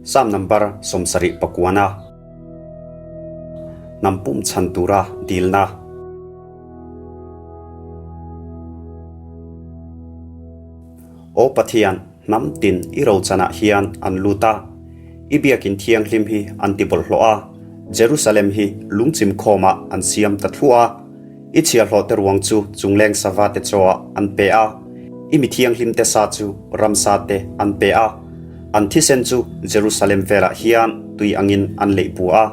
Sam number 70 pakuana. Hnam pum chhan tura dilna. Aw Pathian, hnam tin i rochanah hian an lut a, i biakin thianghlim hi an ti bawlhhlawh a, Jerusalem hi lungchim khawmah an siam ta thluah a, i chhiahhlawhte ruang chu chungleng savate chawah an pe a, i mi thianghlimte sa chu ramsate an pe a, an thisen chu Jerusalem velah hian tui angin an leih bua a.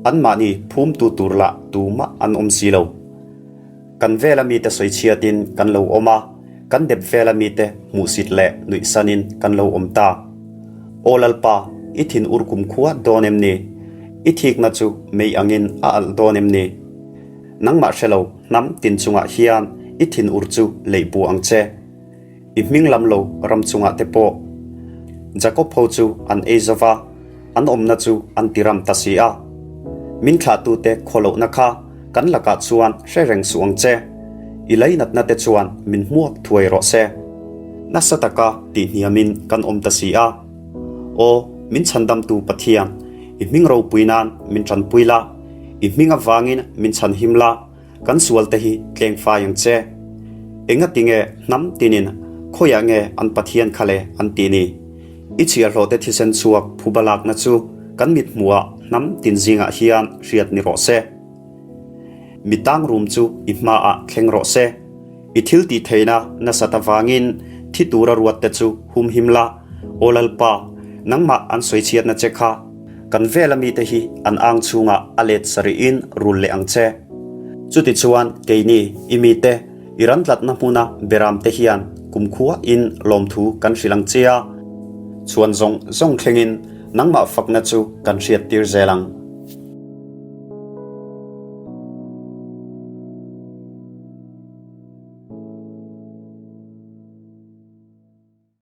Anmahni phumtu tur lah tumah an awm si lo. Kan vela mite sawichhiatin kan lo awm a, kan dep vela mite hmuhsit leh nuihsanin kan lo awm ta. Aw Lalpa, i thin ur kum khua dawn em ni? I thikna chu mei angin a alh dawn em ni? Nangmah hre lo hnam tin chungah hian i thin ur chu leih bu ang che. I hming lam lo ram chungah te pawh. Jakob ho chu an ei zo va, an awmna chu an ti ram ta si a. Min thlahtute khawlohna kha kan lakah chuan hre reng suh ang che. I lainatna te chuan min hmuak thuai rawh se. Nasa taka tihhniamin kan awm ta si a. Aw, min chhandamtu Pathian, i hming ropui nan min tanpui la, i hming avangin min chhanhim la, Kan sual te hi tleng fai ang che. Engati nge hnam tinin khawiah nge an Pathian kha le an ti ni? I chhiahhlawh te thisen chhuak phuba lakna chu kan mit hmuhah hnam tin zingah hian hriat ni rawh se. Mi tang rum chu i hmaah thleng rawh se. I thil tih theihna nasat avangin thi tura ruat te chu humhim la, Aw Lalpa, nangmah an sawichhiatna che kha kan vela mite hi an ang chhungah a let sarihin rul leh ang che. Chutichuan keini i mite i ran tlatna hmuna beramte hian kumkhuain lawmthu kan hrilh ang che a, chhuan zawng zawng thlengin nangmah fakna chu kan hriattir zel ang.